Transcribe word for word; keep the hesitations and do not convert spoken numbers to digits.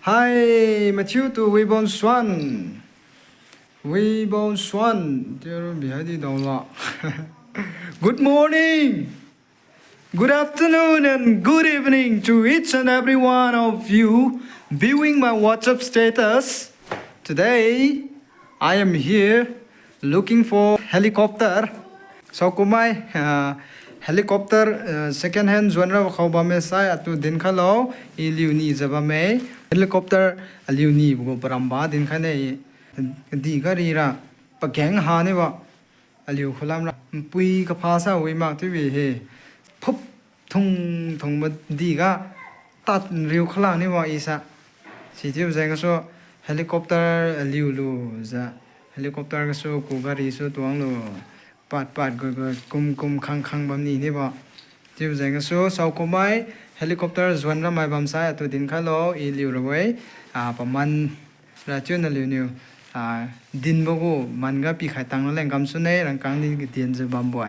Hi, Matthew to Wibon Swan. Wibon Swan. Tiaru bihadi daola. Good morning, good afternoon, and good evening to each and every one of you viewing my WhatsApp status. Today, I am here looking for helicopter. Saokumai, ah, helicopter, ah, second hand juan ra khao bamme sai atu dinkhailo, i liu nijiu bamme. Helicopter aliu nibo gu paramba dinkhaine, di gari ra pageng ha nibo. Aliu khulam ra npui kapha sa wi mak chiubi he. Phup thung thungbo di ga tad riu khalang nibo i sa. Sichiubo jeng gasu helicopter aliu lujiu, helicopter gasu ku gari su tuanglu. Pad pad gui gui kum kum khang khang bamni nibo. Chiubo jeng gasu saokumai helicopter juan ramai bamsai atu dinkhailo i liu ra-e, ah, paman ra chiu naliuniu, ah, dinbo gu man ga pikhai tanglo leng kamsune rangkang di kadienjiu bambo-e.